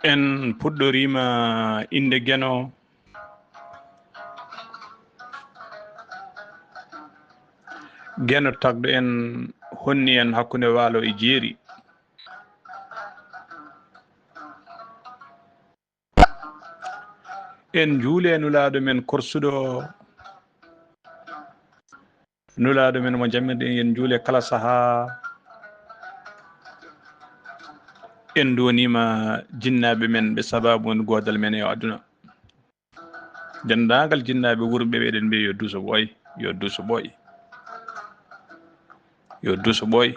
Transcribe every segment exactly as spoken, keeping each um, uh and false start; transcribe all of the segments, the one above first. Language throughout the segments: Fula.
En puɗɗoriima innde Geno. Geno tagɗo en, honni en hakkunde waalo e jeeri. En njuule Nulaaɗo men korsuɗo, Nulaaɗo men mo jammirɗen, en njuule kala sahaa. En ndoniima jinnaaɓe men ɓe sabaabu woni goodal men e aduna. Denndaangal jinnaaɓe wuurɓe ɓe, eɗen mbiya yo duuso ɓooy, yo duuso ɓooy, yo duuso ɓooy.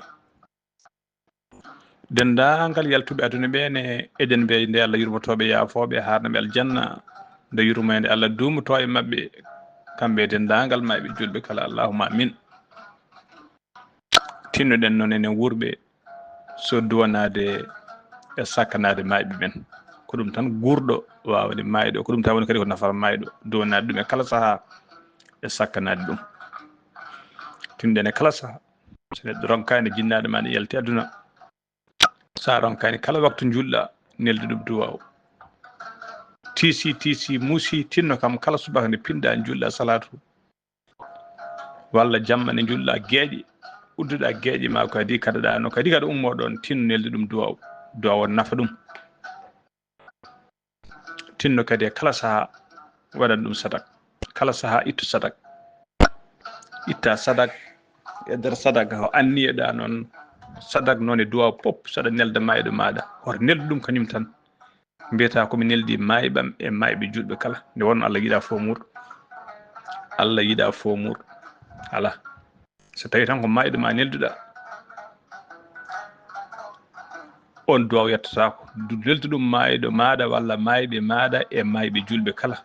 Denndaangal yaltuɓe aduna ɓe ne, eɗen mbiya nde Allah yurmotooɓe, yaafooɓe, haarnaɓe aljanna, nde yurmeende Allah duumotoo e maɓɓe, kamɓe e denndaangal maayɓe juulɓe kala. Allahumma amin. Tinnoɗen noon enen wuurɓe so duwanaade e sakkanaade maayɓe men. Ko ɗum tan guurɗo waawani maayɗo, ko ɗum tan woni kadi ko nafata maayɗo, duwanaade ɗum e kala sahaa e sakkanaade ɗum. Tinnoɗen e kala sahaa, so neɗɗo ronkaani jinnaaɗo ma ne yalti aduna, so a ronkaani kala waktu njuulɗa, neldu ɗum duwaaw. Tiisi, tiisi, muusi, tinno kam kala subaka nde pinɗa njuulɗa salaatu. Walla jamma ne njuulɗa geeƴe, udduɗa geeƴe ma kadi kaɗaɗa no kadi kaɗa ummo ɗoon, tinno neldu ɗum duwaaw. Duwaaw on nafa ɗum. Tinno kadi e kala sahaa waɗan ɗum sadak. Kala sahaa ittu sadak. Itta sadak, e nder sadak ko anniyeɗa noon, sadak noon e duwaaw pop, saɗa nelda maayɗo maaɗa. Hoto neldu ɗum kañum tan. Mbiyata ko mi neldi maayɓam e maayɓe juulɓe kala. Nde wonno Allah yiɗa foomuur. Allah yiɗa foomuur. Alaa. So tawi tan ko maayɗo ma nelduɗa, on duwaaw yettataako. Du-, neldu ɗum maayɗo maaɗa walla maayɓe maaɗa e maayɓe juulɓe kala.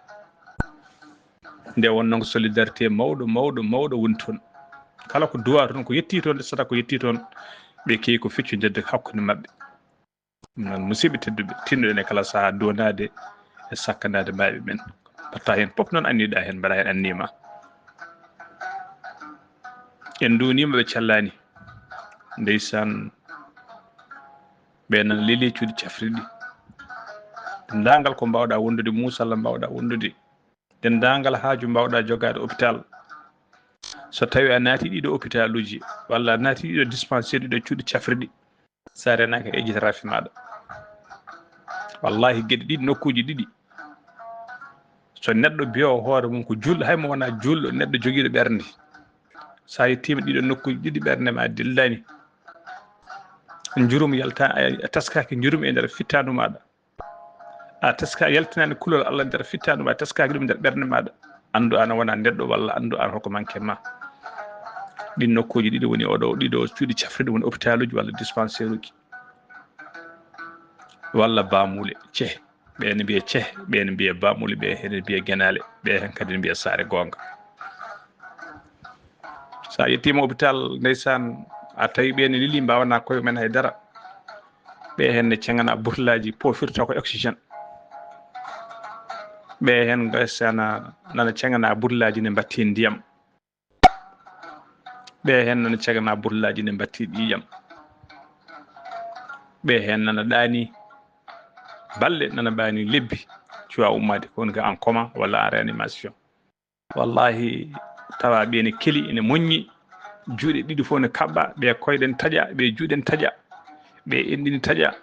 Nde wonno ko solidarité mawɗo, mawɗo, mawɗo woni toon. Kala ko duwaa toon, ko yetti toon, sadaka ko yetti toon, ɓe keewi ko feccondirde hakkunde maɓɓe. Ɗum noon, musidɓe tedduɓe, tinnoɗen e kala sahaa duwanaade e sakkanaade maayɓe men. Mbaɗta heen pop noon anniyeɗa heen, mbaɗa heen anniye ma. En nduwniima ɓe callaani. Ndeysaan, ɓe nana leli cuuɗi cafriɗi. Denndaangal ko mbaawɗa wondude, muusalla mbaawɗa wondude. Denndaangal haaju mbaawɗa jogaade hôpital. So tawi a naati ɗiɗo hôpitaluji, walla a naati ɗiɗo dispensaire, ɗiɗo cuuɗi cafriɗi, so a renaaki a ejjitata rafi maaɗa. Wallahi, geɗe ɗiɗi, nokkuuji ɗiɗi. So neɗɗo biyo hoore mum ko juulɗo, hay mo wonaa juulɗo, neɗɗo jogiiɗo ɓernde. So a yettiima ɗiɗo nokkuuji ɗiɗi, ɓernde ma dillani. Njurum yalta-, a taskaaki njurum e nder fittaandu maaɗa. A taska, a yaltinaani kulol Allah nder fittaandu ma, a taskaaki ɗum nder ɓernde maaɗa. Anndu aan a wonaa neɗɗo walla anndu aan hoko manke ma. Ɗin nokkuuji ɗiɗi woni oɗo, ɗiɗo cuuɗi cafriɗi woni hôpitaluji walla dispensaire uji. Walla baamuule, cehe. Ɓe ene mbiya cehe, ɓe ene mbiya baamuule, ɓe ene mbiya genaale, ɓe heen kadi ene mbiya saare goonga. So a yettiima hôpital, ndeysaan, a tawi ɓe ne leli, mbaawanaa koye men hay dara. Ɓe heen ne ceŋana burlaaji, pofirta ko oxygène. Ɓe heen ndeysaan, nana ceŋana burlaaji ne mbatti ndiyam. Ɓe heen nana ceŋana burlaaji ne mbatti ƴiiƴam. Ɓe heen nana ɗaani balɗe, nana ɗaani lebbi, cuwa ummaade, ko woni ko en coma walla en réanimation. Wallahi, tawa ɓe ne keli, ene moññi, juuɗe ɗiɗi fof ne kaɓɓa, ɓe koyɗe ne taƴa, ɓe juuɗe ne taƴa, ɓe enɗi ne taƴa.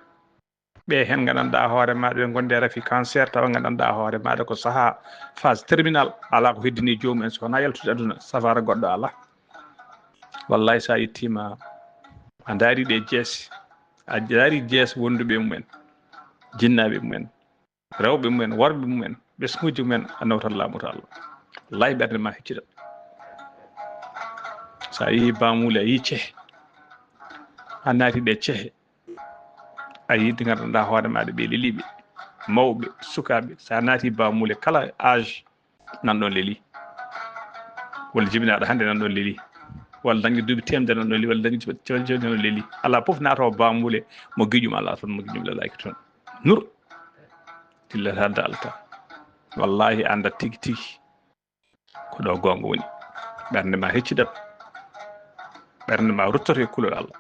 Ɓe heen nganndanɗaa hoore maaɗa, ɓe ngonde rafi cancer, tawa nganndanɗaa hoore maaɗa ko sahaa phase terminal, alaa ko heddini joomum en, so wonaa yaltude aduna, safaara goɗɗo alaa. Wallahi, so a yettiima, a ndaari ɗe jeese, a ndaari jeese wonduɓe e mumen, jinnaaɓe e mumen, rewɓe mumen, worɓe mumen, ɓesnguuji mumen, a nawtat laamu to Allah. Wallahi, ɓernde ma heccitat. So a yii baamuule, a yii cehe, a naati ɗe cehe, a yii ɗi nganndanɗaa hoore maaɗa, ɓe leliiɓe, mawɓe, sukaaɓe, so a naati baamuule, kala âge, nan ɗon leli. Walla jibinaaɗo hannde nan ɗon leli. Walla dañde duuɓi teemedere nan ɗon leli. Walla dañde capanɗe jeetati nan ɗon leli. Alaa fof naatoowo baamuule mo giƴum alaa toon, mo giƴum lelaaki toon. Nur. Dillata dalta. Wallahi, annda tigi tigi ko ɗo goonga woni. Ɓernde ma heccidat. Ɓernde ma ruttoto e kulol Allah.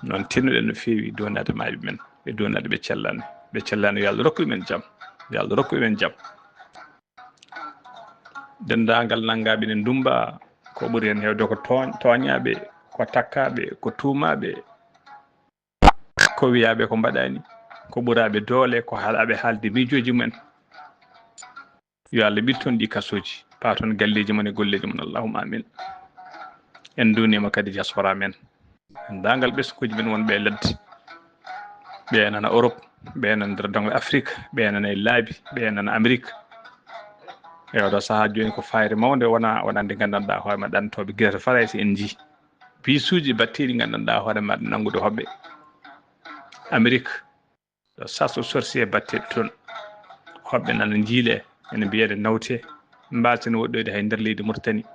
Noon tinnoɗen no feewi duwanaade maayɓe men, e duwanaade ɓe cellaani. Ɓe cellaani, yo Allah rokku men jam. Yo Allah rokku men jam. Denndaangal nanngaaɓe ene ndummba, ko ɓuri heen heewde ko tooñ-, tooñaaɓe, ko takkaaɓe, ko tuumaaɓe, ko wiyaaɓe ko mbaɗaani, ko ɓuraaɓe doole, ko haalaaɓe haalde miijooji mumen. Yo Allah ɓitton ɗi kasooji, paaton galleeji mon e golleeji mon. Allahumma amin. En nduuniima kadi diaspora men. Denndaangal ɓesnguuji men wonɓe e ladde. Ɓe nana Europe, ɓe nana nder doŋle Afrique, ɓe nana e laabi, ɓe nana Amérique. E oɗo sahaa jooni ko fayre mawnde wona, wonande nganndanɗaa hoore ma ɗantooɓe gila to Farayse en njii. Bisuuji batteeɗi nganndanɗaa hoore ma nanngude hoɓɓe. Amérique, ɗo chasse aux sorciers batteeɗi toon. Hoɓɓe nana njiile, ene mbiyeede nawte, mbaasen woɗɗoyde hay nder leydi Mauritanie.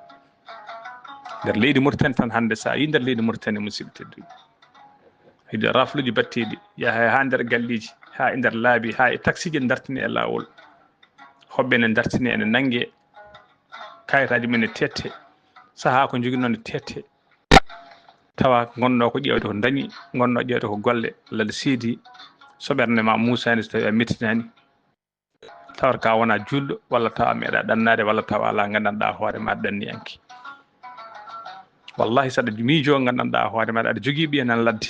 Nder leydi Mauritanie tan hannde, so a yii nder leydi Mauritanie, musidɓe tedduɓe, hiɗo rafluuji batteeɗi, yaha haa nder galleeji, haa e nder laabi, haa e taksiiji ene ndartini e laawol. Hoɓɓe ene ndartini, ene nannge, kayitaaji mum ene tette, sahaa ko njoginoo ne tette. Tawa ngonnoo ko ƴeewde ko dañi, ngonnoo ƴeewde ko golle, walla aɗa seedi, so ɓernde ma muusaani, so tawi a mettinaani, tawata ka wona juulɗo, walla tawa a meeɗa ɗannaade, walla tawa alaa nganndanɗaa hoore ma ɗanniyanke. Wallahi, so aɗa miijoo nganndanɗaa hoore ma aɗa jogii ɓiya nan ladde,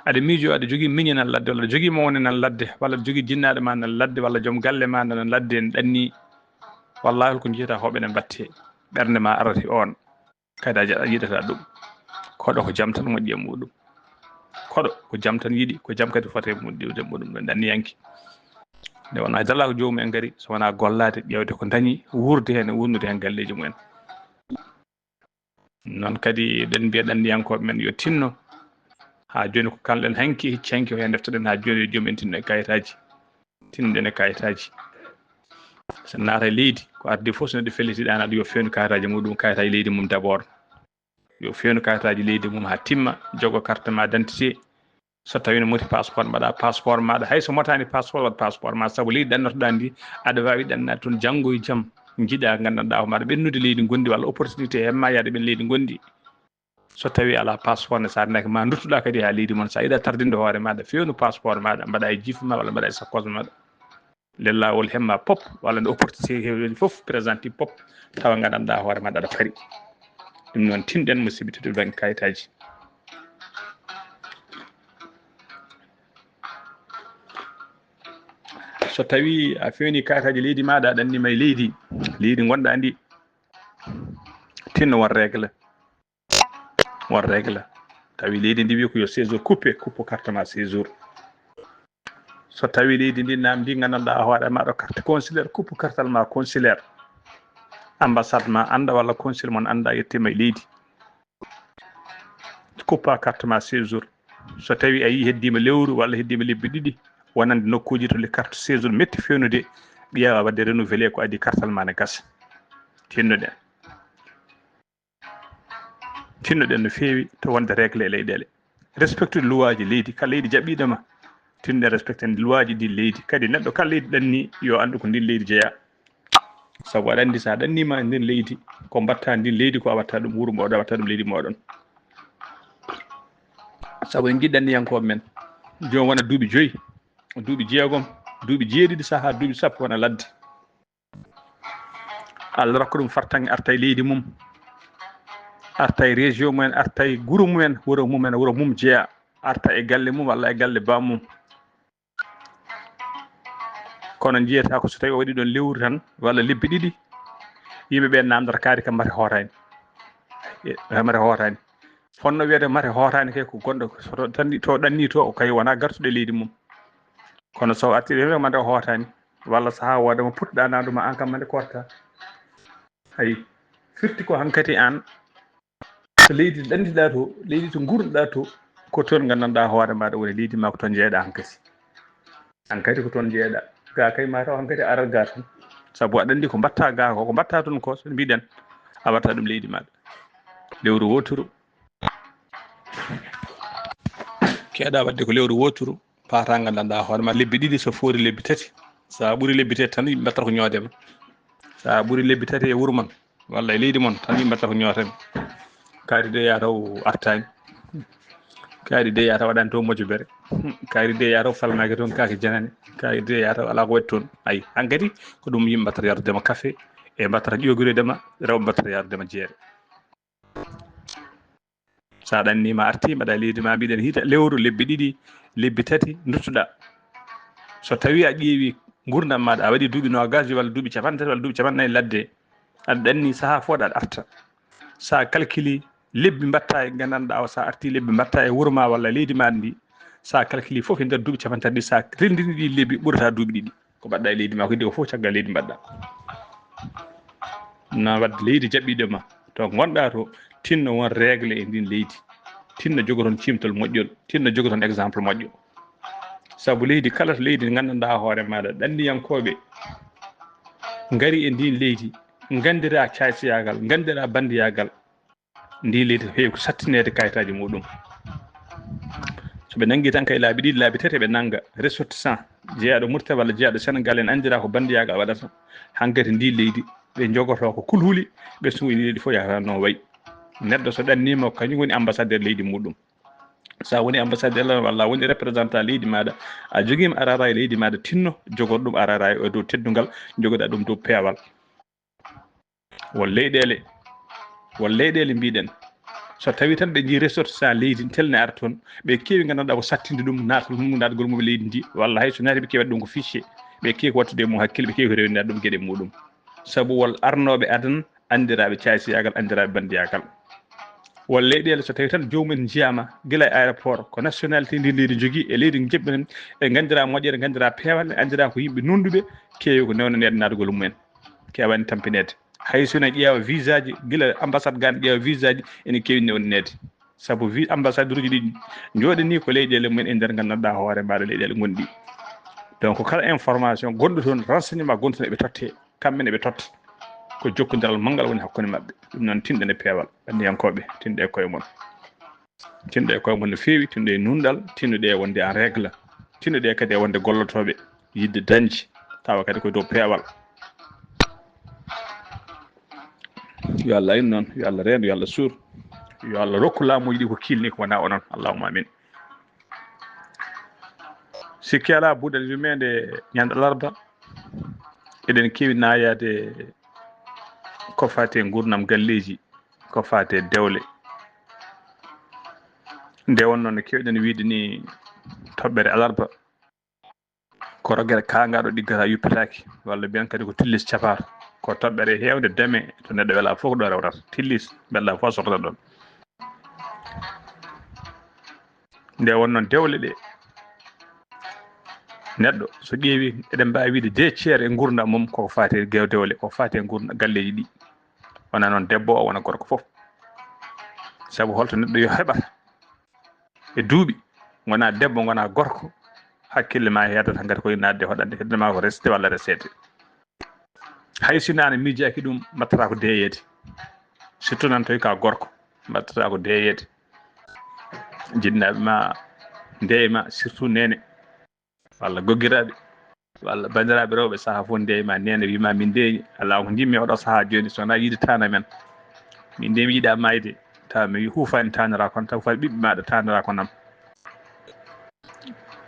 aɗa miijoo aɗa jogii miñe nan ladde, walla aɗa jogii mawne nan ladde, walla aɗa jogii jinnaaɗo ma nan ladde, walla joom galle ma nan ladde, en ɗanni, wallahi, holko njiyata hoɓɓe ne mbatte, ɓernde ma arati on. Kayitaaji a yiɗata ɗum. Koɗo ko jam tan moƴƴi e muɗum. Koɗo ko jam tan yiɗi, ko jam kadi foti e muɗum, ɗiwde muɗum ɗon ɗanniyanke. Nde wonaa dalla ko joomum en ngari, so wonaa gollaade, ƴeewde ko dañi, wuurde heen e wuurnude heen galleeji mumen. Noon kadi eɗen mbiya ɗanniyankooɓe men yo tinno. Haa jooni ko kalɗen hanki, hecci hanki ko heen ndeftoɗen haa jooni yo joomum en tinno e kayitaaji. Tinnoɗen e kayitaaji. So naata e leydi, ko addi fof so neɗɗo fellitiɗaana ɗum yo feewnu kayitaaji muɗum, kayitaaji leydi mum d'abord. Yo feewnu kayitaaji leydi mum haa timma, jogo carte ma d'identité. So tawii no moti passeport, mbaɗa passeport maaɗa. Hay so motaani passeport, waɗ passeport ma, sabu leydi ɗannotoɗaa ndi, aɗa waawi ɗannaade toon janngo e jam. Njiɗa nganndanɗaa ko mbaɗa ɓennude leydi ngondi walla opportunité hemma yaade ɓen leydi ngondi. So tawii alaa passeport ne, so a rendaaki ma nduttuɗaa kadi haa leydi mon. So a yiɗaa tardinde hoore maaɗa, feewnu passeport maaɗa, mbaɗa e jiifa ma walla mbaɗa e sakkos maaɗa. Nde laawol hemma pop, walla nde opportunité heewi fof, présente pop, tawa nganndanɗaa hoore maaɗa aɗa fari. Ɗum noon, tinɗen musidɓe tedduɓe bannge kayitaaji. So tawii a feewni kayitaaji leydi maaɗa, a ɗanniima e leydi, leydi ngonɗaa ndi, tinno won règle. Won règle. Tawi leydi ndi wi ko yo séjour coupé, coupé carte ma séjour. So tawi leydi ndi namdi nganndanɗaa hoore ma ɗo carte consulaire, coupé carte ma consulaire. Ambassade ma annda walla consul mon annda yettima e leydi. Coupé carte ma séjour. So tawi a yii heddiima lewru walla heddiima lebbi ɗiɗi, wonande nokkuuji to le carte séjour metti feewnude, ɓiya waɗde renouvelé ko adii carte ma ne gasa. Tinnoɗen. Tinnoɗen no feewi to wonde règle e leyɗeele. Respectude luwaaji leydi, kala leydi jaɓɓiiɗo ma. Tinnoɗen respectande luwaaji ndin leydi. Kadi neɗɗo kala leydi ɗanni, yo anndu ko ndin leydi jeyaa. Sabu aɗa anndi so a ɗanniima e ndin leydi, ko mbaɗta ndin leydi ko a waɗta ɗum wuro mooɗon, a waɗta ɗum leydi mooɗon. Sabu en njiɗi ɗanniyankooɓe men, joom wona duuɓi joyi, duuɓi jeegom, duuɓi jeeɗiɗi, sahaa duuɓi sappo wona ladde. Allah rokka ɗum fartaŋŋe, arta e leydi mum, arta e région mumen, arta e guru mumen, wuro mumen, wuro mum jeya, arta e galle mum walla e galle bammum. Kono njiyata ko so tawi o waɗi ɗon lewru tan walla lebbi ɗiɗi, yimɓe ɓe namdata kaari kam mate hootani. E, mate hootani. Fonno wiyede mate hootani kay ko gonɗo so to ɗanni to, ɗanni to, o kay wona gartuɗo e leydi mum. Kono so arti ɓe mate hootani, walla saha wooda mo putɗa nandu ma an kam mate korta. Ayi, firti ko hankati an, so leydi ɗandiɗa to, leydi to ngurɗa to, ko toon nganndanɗa hoore maɗa woni leydi ma, ko toon jeeɗa hankati. Hankati ko toon jeeɗa. Ga kay ma taw hankati arat ga tan. Sabu aɗa anndi ko mbatta ga ko, ko mbatta toon ko, so mbiɗen a watta ɗum leydi maɗa. Lewru woturu. Keeɗa waɗde ko lewru woturu, pata nganndanɗa hoore ma lebbi ɗiɗi, so foori lebbi tati. Sa ɓuri lebbi tati tan, yimɓe mbattata ko ñoode ma. Sa ɓuri lebbi tati e wuro mon, walla e leydi mon, tan yimɓe mbattata ko ñoode ma. Kaari de yaa taw artani. Kaari de yaata waɗani toon mojobere. Kaari de yaata o falnaaki toon kaake janane. Kaari de yaata alaa ko waɗi toon. Ayi, hankadi ko ɗum yimɓe mbattata yardude ma kafe, e mbattata ƴogiroyde ma, rewɓe mbattata yardude ma jeere. So a ɗanniima, artii, mbaɗa leydi ma, mbiɗen hita lewru, lebbi ɗiɗi, lebbi tati, nduttuɗa. So tawi a ƴeewi nguurndam maaɗa, a waɗi duuɓi noogaas walla duuɓi cappanɗe tati walla duuɓi cappanɗe nayi ladde, aɗa ɗanni sahaa fof aɗa arta. So a calculi lebbi mbaɗta e gandanɗa o, so a arti lebbi mbaɗta e wuro ma walla leydi ma ndi, so a calculi fof e nder duuɓi cappanɗe tati ɗi, so a rendini ɗi lebbi ɓurata duuɓi ɗiɗi. Ko mbaɗɗa e leydi ma ko heddi ko fof caggal leydi mbaɗɗa. Na wadde leydi jaɓɓiɗo ma to gonɗa to, tinno won règle e ndin leydi. Tinno jogo toon cimtol moƴƴol, tinno jogo toon exemple moƴƴo. Sabu leydi kala to leydi ndi gandanɗa hoore maɗa, ɗanniyankoɓe ngari e ndin leydi, gandira caysiyagal, gandira bandiyagal. Ndi leydi heewi ko sattineede kayitaaji muɗum. So ɓe nanngi tan kay laabi ɗiɗi, laabi tati, ɓe nannga ressortissant, jeyaaɗo Mauritanie walla jeyaaɗo Sénégal en, anndira ko bandiyaagal waɗata. Hankadi ndi leydi, ɓe njogotoo ko kulhuli, ɓe suuɗi leydi fof yahata no wayi. Neɗɗo so ɗanniima, ko kañum woni ambassadeur leydi muɗum. So a woni ambassadeur lan walla a woni représentant leydi maaɗa, a jogiima a raara e leydi maaɗa, tinno jogor ɗum a raara e dow teddungal, jogoɗa ɗum dow peewal. Won leyɗeele, won leyɗeele mbiɗen, so tawi tan ɓe njii ressortissant leydi tel ne ara toon, ɓe keewi nganndanɗaa ko sattinde ɗum, naatgol mum, naatgol mum e leydi ndi, walla hay so naati ɓe keewi waɗde ɗum ko fichier, ɓe keewi ko wattude e mum hakkille, ɓe keewi ko rewindaade ɗum geɗe muɗum. Sabu won arnooɓe adan anndiraaɓe caaysiyagal, anndiraaɓe bandiyaagal. Won leyɗeele so tawi tan joomum en njiyaama gila e aéroport, ko nationalité ndi leydi jogii e leydi njeɓɓen, ɓe nganndira moƴƴere, nganndira peewal, ɓe anndira ko yimɓe nunɗuɓe, keewi ko newnaneede naatgol mumen, keewani tampineede. Hay so ene ƴeewa visa ji, gila ambassade gaa ne ƴeewa visa ji, ene keewi newnaneede. Sabu vi-, ambassadeur uji ɗi njooɗanii ko leyɗeele mumen e nder nganndanɗaa hoore maaɗa leyɗeele ngonɗi. Donc, kala information gonɗo toon, renseignement gonɗo toon, eɓe totte, kamɓe ne eɓe totta. Ko jokkondiral manngal woni hakkunde maɓɓe. Ɗum noon, tinɗen e peewal, bandiyankooɓe, tinɗe e koye mon. Tinɗe e koye mon no feewi, tinɗe e nunɗal, tinɗuɗe e wonde en règle, tinɗuɗe kadi e wonde gollotooɓe, yiɗde dañde, tawa kadi ko dow peewal. Yo Allah in noon, yo Allah reendu, yo Allah suur, yo Allah rokku laamuuji ɗi ko kiilni ko wona onon. Allahumma amin. Sikki alaa, buuɗal yurmeende ñande alarba, eɗen keewi naayaade ko faati e nguurndam galleeji, ko faati e dewle. Nde wonnoo no keewɗen wiide ni, toɓɓere alarba, ko rogere kaangaaɗo ɗiggata yuppitaaki, walla mbiyen kadi ko tillis capaata. Ko toɓɓere heewde dame to neɗɗo welaa fof ko ɗo rewrata. Tillis mbelɗaa fof a sohlata ɗoon. Nde wonnoo dewle ɗe, neɗɗo so ƴeewi, eɗen mbaawi wiide deux tiers e nguurndam mum koko faati e gew-, dewle, ko faati e nguurndam galleeji ɗi. Wona noon debbo o, wona gorko fof. Sabu holto neɗɗo yo heɓata e duuɓi, ngona debbo, ngona gorko, hakkille ma heedata ngati koye naatde hoɗande, hedde ma ko resde walla reseede. Hay si nane miijaaki ɗum, mbattata ko deeyeede. Surtout nan tawi ka gorko, mbattata ko deeyeede. Jinnaaɓe ma ndeey ma, surtout neene, walla goggiraaɓe, walla banndiraaɓe rewɓe, sahaa fof ndeey ma, neene wii ma, "Min ndeeyi, alaa ko njiɗmi e oɗo sahaa jooni, so wonaa yiide taana men. Min ndeeyi, mi yiɗaa maayde, tawa mi huufaani taaniraaku am, tawa huufaani ɓiɓɓe maaɗa taaniraaku am."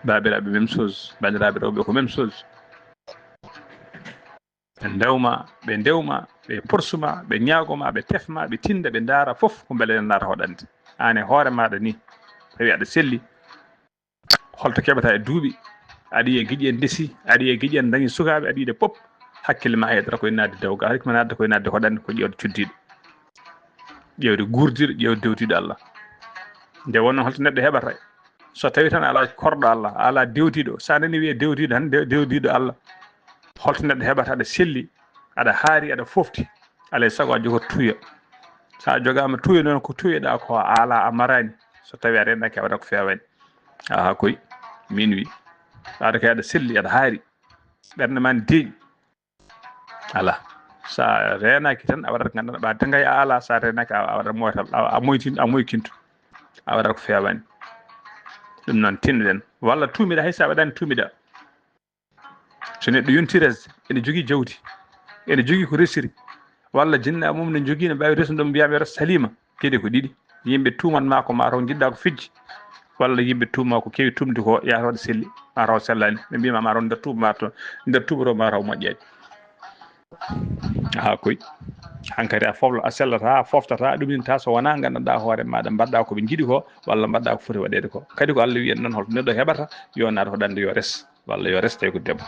Baabiraaɓe, même chose, banndiraaɓe rewɓe ko même chose. Ɓe ndewma, ɓe ndewma, ɓe porsuma, ɓe ñaagoma, ɓe tefma, ɓe tinda, ɓe ndaara fof ko mbele ene naata hoɗande. Aan e hoore maaɗa ni, tawi aɗa selli, holto keɓata e duuɓi, aɗa yiya giƴi en ndesi, aɗa yiya giƴi en dañi sukaaɓe, aɗa yiɗa pop, hakkille ma heedata koye naatde dewgal, hakkille ma naatde koye naatde hoɗande ko ƴeewde cuddiiɗo. Ƴeewde guurdiiɗo, ƴeewde dewtiiɗo Allah. Nde wonno holto neɗɗo heɓata? So tawi tan alaa korɗo Allah, alaa dewtiiɗo, sa nani wiye dewtiiɗo tan, de-, dewtiiɗo Allah, holto neɗɗo heɓata? Aɗa selli, aɗa haari, aɗa fofti, alay sago a jogot tuuyo. Sa jogaama tuuyo noon, ko tuuyoɗa ko a alaa, a maraani. So tawi a reenaaki, a waɗat ko feewaani. Aha, koy, min wi. Aɗa kay, aɗa selli, aɗa haari. Ɓernde ma ne deeƴi. Alaa. Sa reenaaki tan, a waɗat ko nganndanɗaa, ɓa dagay a alaa, sa reenaaki, a, a waɗat mootal, a, a moytin-, a moykinto. A waɗat ko feewaani. Ɗum noon, tinnoɗen. Walla tuumiɗa, hay sa waɗaani tuumiɗa. So neɗɗo yonti resde, ene jogii jawdi, ene jogii ko resiri, walla jinnaaɓe mum ne njogii, ne mbaawi resde ɗum, mbiyaa mi resat Salima. Geɗe ko ɗiɗi. Yimɓe tuuman ma ko ma taw njiɗɗa ko fijji. walla yimɓe tuuma ko kewi tumde ko, yahata waɗa selli, ma taw sellaani. Ɓe mbiima ma taw nder tuuba ma toon, nder tuuba to ma taw moƴƴaani. Haa koy. Hankadi a fofla, a sellata, a foftata, a ɗuminta so wonaa nganndanɗaa hoore maaɗa, mbaɗɗaa ko ɓe njiɗi ko, walla mbaɗɗaa ko foti waɗeede ko. Kadi ko Allah wiyi en noon, holko neɗɗo heɓata, yo naat hoɗande, yo res, walla yo res tawi ko debbo.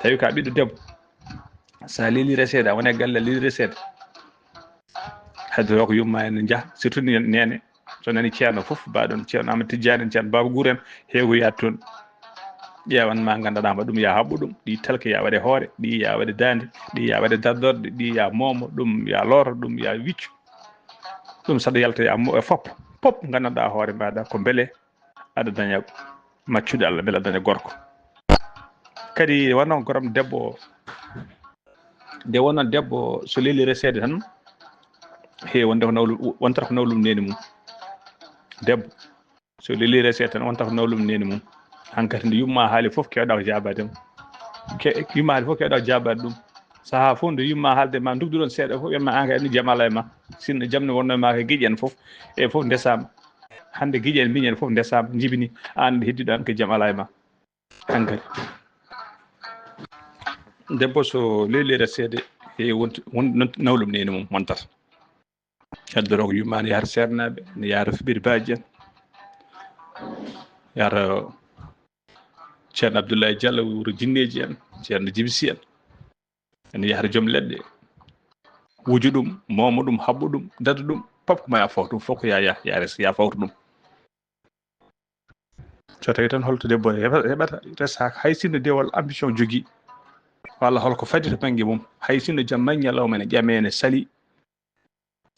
Tawi ko a ɓiɗɗo debbo, so a leeli reseede, a woni e galle, a leeli reseede, heddotoo ko yumma en njaha, surtout ni-, neene. So nani ceerno fof, mbaɗon ceerno Amadou Tidiane en, ceerno Baba Gour en, heewoyaade toon. Ƴeewan ma, nganndanɗaa ma ɗum, ya haɓɓu ɗum. Ɗi talke ya waɗe hoore, ɗi ya waɗe daande, ɗi ya waɗe dardorde, ɗi ya moomo, ɗum ya looro, ɗum ya wiccu. Ɗum saɗa yalta ya mo-, e fop, fop nganndanɗaa hoore maaɗa ko mbele aɗa daña maccude Allah, mbele aɗa daña gorko. Kadi wano goram debbo o, nde wonno debbo so leeli reseede tan, he wonde ko nawlu-, wontata ko nawlum neene mum. Debbo so leeli reseede tan, wontata ko nawlum neene mum. Hankadi nde yumma haali fof, keewɗaa ko jaabaade mo. Ke-, yumma haali fof, keewɗaa ko jaabaade ɗum. Sahaa fof nde yumma haalde ma, ndugduɗon seeɗa fof, wiyatma, "Aan kay, ni jam alaa e ma." Sinno jam ne wonno e ma, kay giƴen fof, e fof ndesaama. Hannde giƴen mbiyen fof ndesaama, njibini. Aan nde heddiɗo aan, kay jam alaa e ma. Hankadi debbo so leeli reseede, e wonti-, won-, non-, nawlum neene mum wontata. Heddoroo ko yumma ne yahata seernaaɓe, ne yahata Fibir Baaji en, yahata Ceerno Abdoulaye Diallo, wuro jinneeji en, Ceerno Jibi Si en. Ene yahata joom leɗɗe, wuju ɗum, moomo ɗum, haɓɓo ɗum, dada ɗum, pop ko ma ya fawtu ɗum, fof ko ya, ya, ya res, ya fawtu ɗum. So tawi tan holto debbo heɓa-, heɓata resaaka, hay sinno dewal ambition jogii, walla holko fadi to bannge mum, hay sinno jamma e ñalawma ene ƴame, ene sali,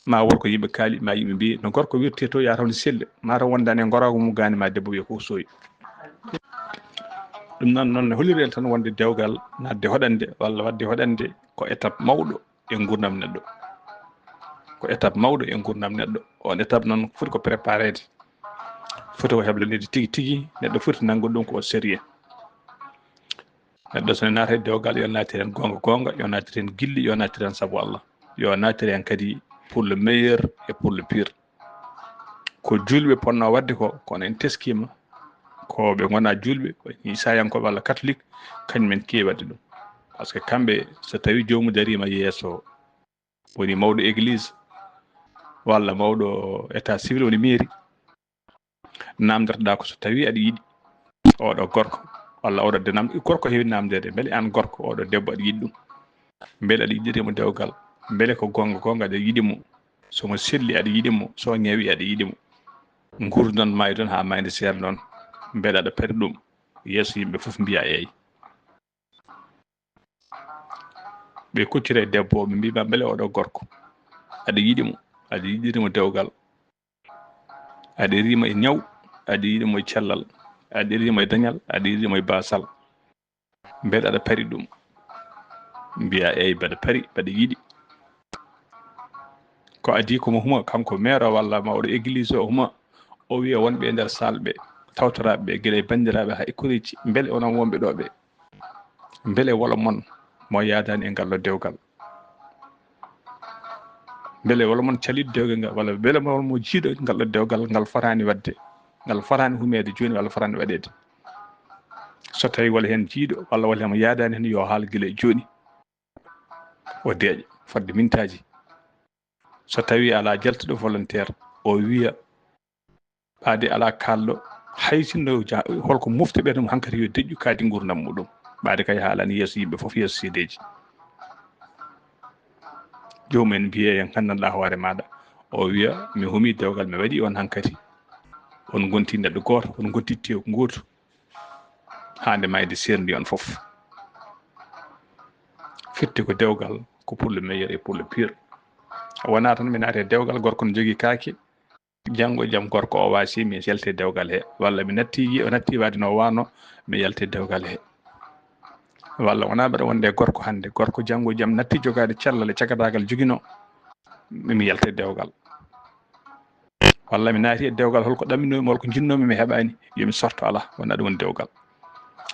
ma won ko yimɓe kaali, ma yimɓe mbiyi, no gorko wirte to, ya taw ne selli, ma taw wondani e ngoraagu mum gaani, ma debbo wiya ko sooyi. Ɗum noon, noon ne holliri en tan wonde dewgal, naatde hoɗande, walla waɗde hoɗande, ko étape mawɗo e nguurndam neɗɗo. Ko étape mawɗo e nguurndam neɗɗo. On étape noon foti ko prépareede. Foti ko heblanede tigi tigi, neɗɗo foti nanngude ɗum ko o sérieux. Neɗɗo so naati e dewgal, yo naatir heen goonga goonga, yo naatir heen gilli, yo naatir heen sabu Allah. Yo naatir heen kadi pour le meilleur et pour le pire. Ko juulɓe potnoo waɗde ko, kono en teskiima, ko ɓe ngonaa juulɓe, ko Isaayankooɓe walla katolik, kañum en keewi waɗde ɗum. Par ce que kamɓe, so tawii joomum dariima yeeso, woni mawɗo église, walla mawɗo état civil, woni mairie, naamndotoɗaa ko so tawii aɗa yiɗi oɗo gorko, walla oɗo denam-, gorko heewi naamndeede, mbele aan gorko, oɗo debbo aɗa yiɗi ɗum? Mbele aɗa yiɗiri mo dewgal? Mbele ko goonga goonga aɗa yiɗi mo? So mo selli aɗa yiɗi mo? So o ñawi aɗa yiɗi mo? Nguurdan ma e toon haa maayde seeɗa noon, mbele aɗa pari ɗum? Yeeso yimɓe fof mbiya eey. Ɓe kuccira e debbo o, ɓe mbiima, mbele oɗo gorko, aɗa yiɗi mo, aɗa yiɗiri mo dewgal, aɗa yiɗi mo e ñaw, aɗa yiɗi mo e cellal, aɗa yiɗi mo e dañal, aɗa yiɗi mo e baasal, mbele aɗa pari ɗum? Mbiya, eey, mbeɗa pari, mbeɗa yiɗi. Ko adii ko mo huma, kanko meero walla mawɗo église o huma, o wiya wonɓe e nder salle ɓe, tawtoraaɓe ɓe, gila e banndiraaɓe haa e koreeji, mbele onon wonɓe ɗo ɓe, mbele wolo mon mo yaadaani e ngal ɗo dewgal? Mbele wolo mon caliiɗo dewgal ngal, walla mbele wolo mo jiiɗo ngal ɗo dewgal, ngal fotaani waɗde, ngal fotaani humeede jooni, walla fotaani waɗeede? So tawii wala heen jiiɗo, walla wala heen mo yaadaani heen, yo haal gila e jooni. O deeƴa fodde mintaaji. So tawii alaa jaltuɗo volontaire, o wiya, ɓaade alaa kaalɗo, hay sinno ja-, holko mofti ɓernde mum, hankadi yo deƴƴu kaadi nguurndam muɗum. Ɓaade kay haalani yeeso yimɓe fof, yeeso seedeeji. Joomum en mbiye en nganndanɗaa hoore maaɗa. O wiya, mi humi dewgal, mi waɗi on hankadi. On ngonti neɗɗo gooto, on ngonti tew gooto. Haa nde maayde seerndi on fof. Firti ko dewgal, ko pour le meilleur et pour le pire. Wonaa tan mi naati e dewgal, gorko ne jogii kaake, janngo e jam gorko o waasi, mi yalti e dewgal he, walla mi natti, o natti waade no waano, mi yalti e dewgal he. Walla wonaa mbeɗa wonde e gorko hannde, gorko janngo e jam natti jogaade cellal e cagataagal joginoo, mi, mi yalta e dewgal. Walla mi naati e dewgal, holko ɗamminoomi, holko njinnoomi, mi heɓaani, yo mi sorto, alaa, wonaa ɗum woni dewgal.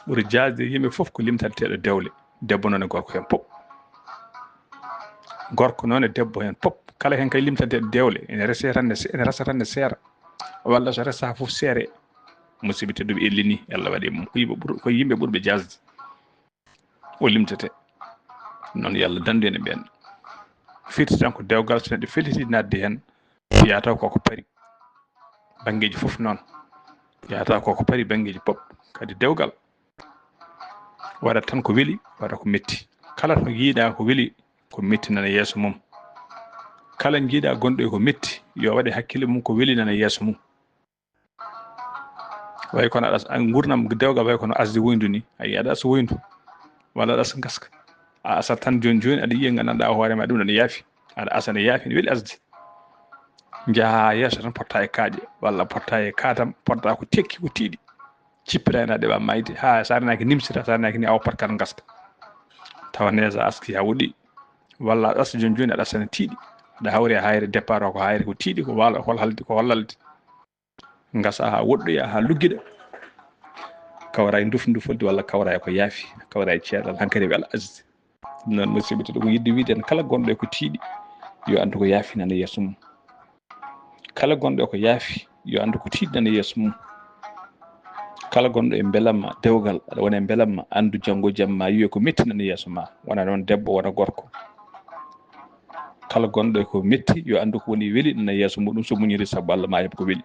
Ɓuri jaasde e yimɓe fof ko limtanteeɗo dewle, debbo noon e gorko heen pop. Gorko noon e debbo heen pop, kala heen kay limtanteeɗo dewle, ene rese tan ne se-, ene resa tan ne seera. Walla so resaa fof seere, Musidɓe tedduɓe, ellini, Allah waɗi mum ko yimɓe ɓur-, ko yimɓe ɓurɓe jasde. O limtete. Noon yo Allah danndu en e ɓeen. Firti tan ko dewgal, so neɗɗo feliti naatde heen, yahata ko ko pari. Banngeeji fof noon. Yahata ko ko pari banngeeji pop. Kadi dewgal waɗat tan ko weli, waɗa ko metti. Kala to njiiɗaa ko weli, ko metti nana yeeso mum. Kala njiiɗaa gonɗo e ko metti, yo waɗe hakkille mum ko weli nana yeeso mum. Way kono aɗa as-, nguurndam dewgal way kono asde woyndu ni. A yii, aɗa asa woyndu, walla aɗa asa ngaska. A asat tan jooni jooni, aɗa yiya nganndanɗaa hoore ma ɗum ɗon yaafi. Aɗa asa ne yaafi, ne weli asde. Njaha haa yeeso tan, potta e kaaƴe, walla potta e katam, potta ko tekki, ko tiiɗi. Cippira ena ɗeɓa mayde, haa so a renaaki nimsita, so a renaaki ni awa potkat ngaska. Tawa nees a aski haa woɗɗi. Walla aɗa asa jooni jooni, aɗa asa ne tiiɗi. Aɗa hawri e hayre, départ o ko hayre, ko tiiɗi, ko waalo, ko haldi, ko hollalde. Ngasa haa woɗɗoya, haa luggiɗa. Kawra e nduf-, ndufolde walla kawra e ko yaafi, kawra e ceeɗal, hankadi wela asde. Ɗum noon, musidɓe tedduɓe, ko yiɗde wiyde en, kala gonɗo e ko tiiɗi, yo anndu ko yaafi nana yeeso mum. Kala gonɗo e ko yaafi, yo anndu ko tiiɗi nana yeeso mum. Kala gonɗo e mbelamma dewgal, aɗa wona e mbelamma, anndu janngo e jam ma yiyo ko metti nana yeeso ma. Wona noon debbo, wona gorko. Kala gonɗo e ko metti, yo anndu ko woni weli nana yeeso muɗum, so muñiri sabu Allah ma heɓ ko weli.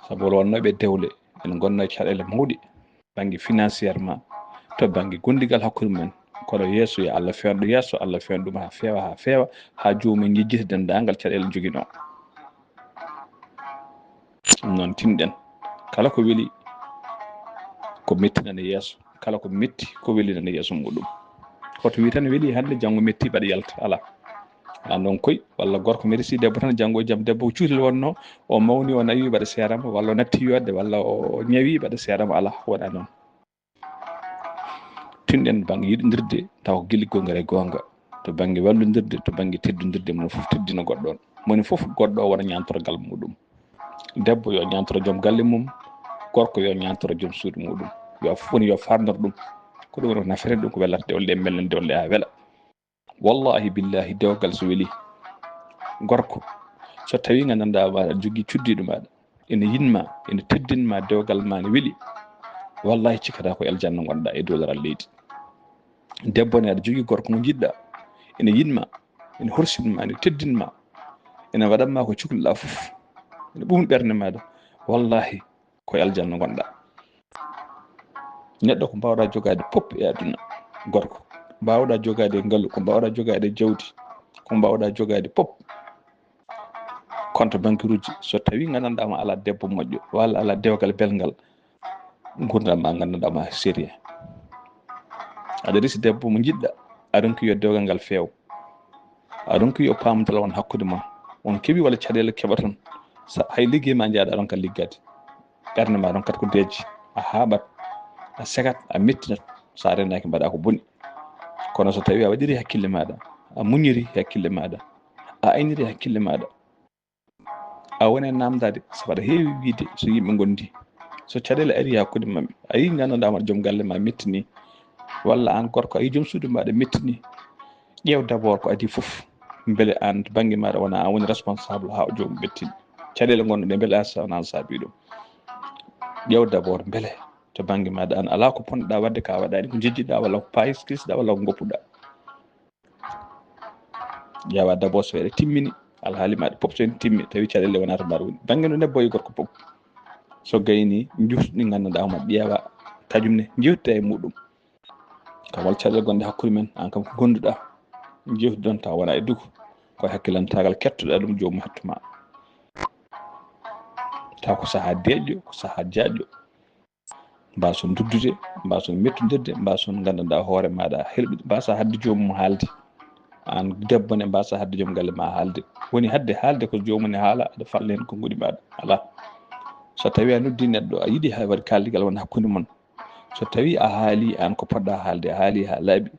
Sabu wonnooɓe dewle, en ngonnoo e caɗeele mawɗe, bannge financièrement, to bannge gondigal hakkunde mumen. Kono yeeso, yo Allah feewnu yeeso, Allah feewnu ɗum haa feewa, haa feewa, haa joomum en njejjita denndaangal caɗeele joginoo. Ɗum noon, tinɗen. Kala ko weli, ko metti nana yeeso. Kala ko metti, ko weli nana yeeso muɗum. Hoto wi tan weli hannde, janngo metti, mbaɗa yalta. Alaa. Alaa noon koy, walla gorko merisi debbo tan, janngo e jam debbo ko cuutel wonnoo, o mawni, o nawi, mbaɗa seerama, walla o natti yodde, walla o ñawi, mbaɗa seerama. Alaa, wona noon. Tinɗen bannge yiɗondirde, taw ko gilli goonga e goonga. To bannge wallondirde, to bannge teddondirde, mo fof teddina goɗɗo on. Moni fof goɗɗo o wona ñaantorgal muɗum. Debbo yo ñaantoro joom galle mum, gorko yo ñaantoro joom suudu muɗum. Yo fof woni yo faandor ɗum. Ko ɗum woni ko nafata ɗum, ko wellata dewle ɗe, mbelna dewle ɗe haa wela. Wallahi billahi, dewgal so weli, gorko, so tawi nganndanɗaa ma aɗa jogii cuddiiɗo maaɗa, ene yiɗ ma, ene teddin ma, dewgal ma ne weli, wallahi cikkataa ko e aljanna ngonɗaa e dow laral leydi. Debbo ne, aɗa jogii gorko mo njiɗɗaa, ene yiɗ ma, ene horsin ma, ene teddin ma, ene waɗan ma ko cukluɗaa fof, ene ɓuuɓna ɓernde maaɗa, wallahi ko e aljanna ngonɗaa. Neɗɗo ko mbaawɗaa jogaade pop e aduna, gorko, mbaawɗaa jogaade e ngalu, ko mbaawɗaa jogaade e jawdi, ko mbaawɗaa jogaade pop, compte bancaire uji, so tawii nganndanɗaa ma alaa debbo moƴƴo, walla alaa dewgal belngal, nguurndam ma nganndanɗaa ma sérieux. Aɗa resi debbo mo njiɗɗaa, a ronki yo dewgal ngal feew. A ronki yo paamdal won hakkunde ma. On keɓi walla caɗeele keɓa tan. Sa, hay liggey ma njaada a ronka liggade. Ɓernde ma ronkat ko dejje. A haaɓat, a sekat, a mettinat. Sa renaaki mbaɗa ko boni. Kono so tawi a waɗiri hakkille maɗa, a muñiri hakkille maɗa, a ayniri hakkille maɗa, a woni e namdade, sabu aɗa heewi wiide so yimɓe ngondi. So caɗeele ari hakkunde maɓɓe, a yii nganndanɗaa hoore joom galle ma mettini, walla aan gorko a yii joom suudu maɗa mettini, ƴeew d'abord ko adii fof. Mbele aan to bannge maɗa wona aan woni responsable haa o joomum mettini. Caɗeele ngonɗe ɗe mbele aan sa-, wona aan saabi ɗum. Ƴeew d'abord mbele to bannge maɗa aan alaa ko ponnoɗaa waɗde ka waɗaani, ko njejjitɗaa walla ko paayis kisɗaa walla ko ngoppuɗaa. Ƴeewa d'abord so eɗe timmini, alhaali maɗa pop so en timmi, tawi caɗeele wona to mbaɗa woni. Bannge no debbo e gorko pop. So gayni, njuutu ɗi nganndanɗaa hoore maɗa, ƴeewa kañum ne, njeewtida e muɗum. Kam walla caɗeele gonɗe hakkunde men, aan kam ko gonduɗaa, njeewtidon tawa wona e dugu. Ko e hakkilantaagal kettoɗaa ɗum, joomum hetto ma. Tawa ko sahaa deeƴɗo, ko sahaa jaajɗo. Mbaason duddude, mbaason mettondirde, mbaason nganndanɗaa hoore maɗa helɓude, mbaasa haɗde joomum haalde. Aan debbo ne, mbaasa haɗde joom galle ma haalde. Woni haɗde haalde ko joomum ne haala, aɗa falla heen konnguɗi maɗa. Alaa. So tawii a noddi neɗɗo, a yiɗi hay waɗi kaaldigal won hakkunde mon. So tawii a haalii aan ko poɗɗaa haalde, a haalii haa laaɓi,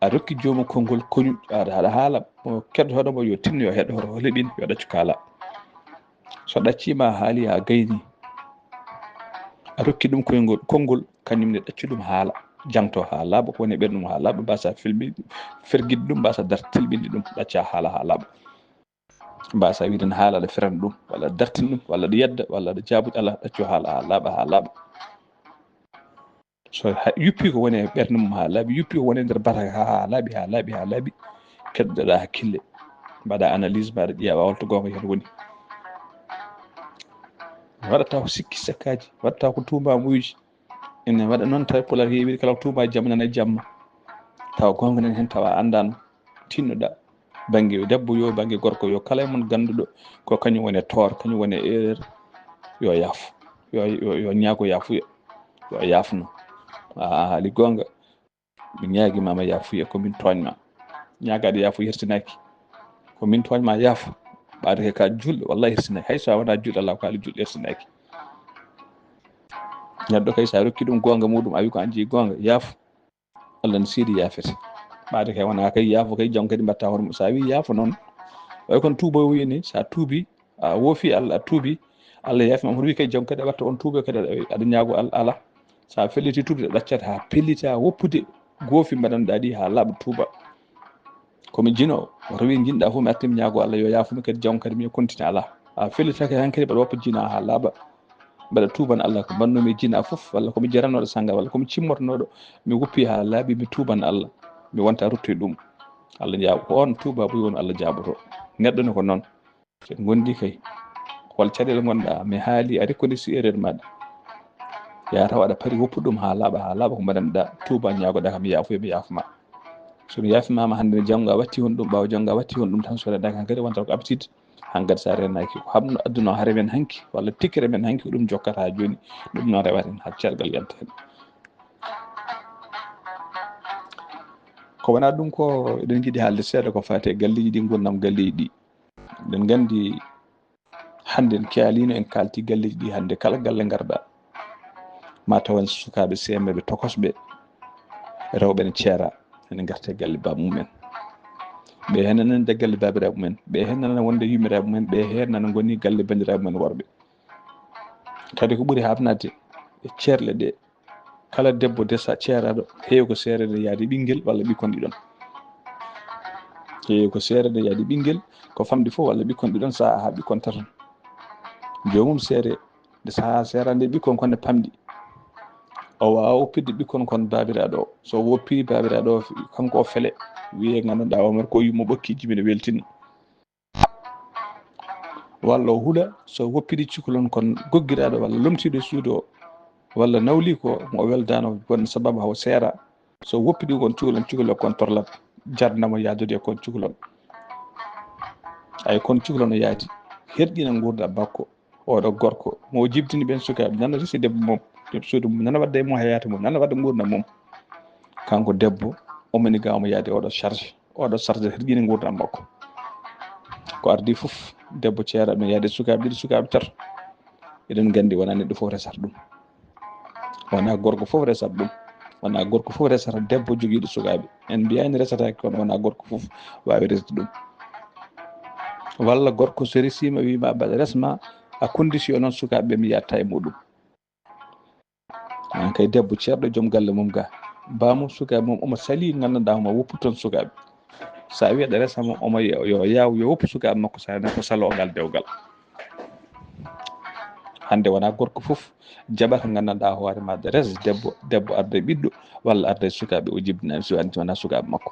a rokki joomum konngol koñum, aɗa, aɗa haala, mo keɗotooɗo mo yo tinno, yo heɗo, yo leɓin, yo ɗaccu kaala. So ɗacciima a haali haa gayni, a rokki ɗum koyngol, konngol, kañum ne ɗaccu ɗum haala, jangto haa laaɓa, ko woni e ɓernde mum haa laaɓa, mbaasa filmi, fergitde ɗum, mbaasa dar tilɓinde ɗum, ɗacca haala haa laaɓa. Mbasa wiide ne haala aɗa ferana ɗum, walla aɗa dartina ɗum, walla aɗa yedda, walla aɗa jaabude, alaa, ɗacco haala haa laaɓa, haa laaɓa. So yuppi ko woni e ɓernde mum haa laaɓi, yuppi ko woni e nder bataka haa laaɓi, haa laaɓi, haa laaɓi, keddoɗa hakkille, mbaɗa analyse, mbaɗa ƴeewa holto goonga heen woni. Waɗata ko sikki sakkaaji, waɗata ko tuumamuuji. Ene waɗa noon tawi pulaar heewi kala ko tuuma jamma nana jamma. Tawa goonga nan heen, tawa anndaano, tinnoɗa. Bannge debbo yo, bannge gorko yo, kala e mon gannduɗo ko kañum woni e toor, kañum woni e erreur, yo yaafo, yo, yo, yo ñaago yaafuya, yo yaafno. A haali goonga, mi ñaagima ma yaafuya, ko min tooñma. Ñaagaade yaafuya hersinaki, ko min tooñma, yaafo. Ɓaade ke ka julɗo, wallahi hersinaki, hay so a wona julɗo, Allah ko haali julɗo hersinaki. Neɗɗo kay, so a rokki ɗum goonga muɗum, a wi ko an jeyi goonga, yaafo. Allah ne seedi yaafete. Ɓaade kay wona kay yaafo kay, jam kadi mbatta hoore mum. So a wi yaafo noon, way kono tuuba wiyni, so a tuubi, a woofi Allah, a tuubi, Allah yaafi ma. Hoto wi kay jam kadi a watta on tuuba kadi aɗa, aɗa ñaago Allah, ala. So a felliti tuubde, ɗaccata haa pellita woppude goofi mbaɗanɗa ɗi haa laaɓa, tuuba. Ko mi jino, woto wi jinɗa fof mi arti mi ñaago Allah yo yaafo mi kadi, jam kadi mi continue, ala. A fellitake hankadi mbaɗa woppa jina haa laaɓa. Mbaɗa tuuban Allah ko mbannumi jina fof, walla ko mi jaranoɗo sanga, walla ko mi cimmortonoɗo, mi woppi haa laaɓi, mi tuuban Allah, mi wonta ruttoye ɗum. Allah jaabu ko on tuuba buy won Allah jaaboto. Neɗɗo ne ko noon. So en ngondi kay, hol caɗeele ngonɗa, mi haali a reconnaît si erreur maɗa. Ya taw aɗa pari woppu ɗum haa laaɓa, haa laaɓa ko mbaɗanɗa, tuuba ñaagoɗa kam yaafuya, mi yaafma. So mi yaafimama hannde ne, janngo a watti hon ɗum, ɓaawo janngo a watti hon ɗum tan, so renaka hankadi wonta ko habitude. Hankadi so a renaki ko habno aduna o hare men hanki, walla tikkere men hanki, ko ɗum jokkata jooni, ɗum noon rewata hen haa cergal yalta hen. Ko wona ɗum ko eɗen jiɗi haalde seeɗa ko faati e galleeji ɗi, ngurnam galleeji ɗi. Eɗen nganndi hannde en kaalino, en kaalti galleeji ɗi hannde, kala galle ngarɗa, ma tawan sukaaɓe seemɓe tokosɓe, rewɓe ne ceera, ene ngarta e galle baaba mumen. Ɓe heen nana nde galle baabiraaɓe mumen, ɓe heen nana wonde yummiraaɓe mumen, ɓe heen nana ngoni galle banndiraaɓe mumen worɓe. Kadi ko ɓuri haabnaade e ceerle ɗe, kala debbo desa ceeraɗo, heewi ko seerede yaade ɓinngel walla ɓikkon ɗiɗon. Heewi ko seerede yaade ɓinngel, ko famɗi fof walla ɓikkon ɗiɗon, sahaa haa ɓikkon taton. Joomum seere, nde sahaa seerande ɓikkon kon ne pamɗi. O waawa woppirde ɓikkon kon baabiraaɗo o. So woppi baabiraaɗo o, kanko o fele, wiye ngannduɗaa o mer ko yummo ɓokki jibine weltin. Walla o hula, so woppiri cukalon kon goggiraaɗo walla lomtiiɗo e suudu o, walla nawli ko mo o weldaano bonde sababu haw seera, so woppiri kon cukalon, cukalon kon torlat, jarnamo yaadude e kon cukalon. Ay kon cukalon o yaadi, herƴina nguurndam makko, oɗo gorko, mo o jibdini ɓen sukaaɓe, nana resi debbo mum, debbo suudu mum, nana wadda e mum hayaata mum, nana wadda nguurndam mum. Kanko debbo, o moni ga omo yaadi oɗo charge, oɗo charge herƴini nguurndam makko. Ko ardi fof, debbo ceeraɗo no yaadi sukaaɓe ɗiɗi, sukaaɓe tato. Eɗen nganndi wona neɗɗo fof resata ɗum. Wona gorko fof resata ɗum. Wona gorko fof resata debbo jogiiɗo sukaaɓe. En mbiyani resataake, kono wona gorko fof waawi resde ɗum. Walla gorko so resiima, wiima mbaɗa resma, a condition noon sukaaɓe ɓe mi yatta e muɗum. An kay debbo ceerɗo joom galle mum ga, baamum sukaaɓe mum omo salii, nganndanɗaa omo woppu toon sukaaɓe. So a wii aɗa resa mo, omo yo, yo yaaw, yo woppu sukaaɓe makko, so a ko saloo ngal dewgal. Hannde wona gorko fof jaɓata nganndanɗaa hoore ma aɗa res debbo, debbo arda e ɓiɗɗo walla arda e sukaaɓe o jibdinaani, so anti wona sukaaɓe makko.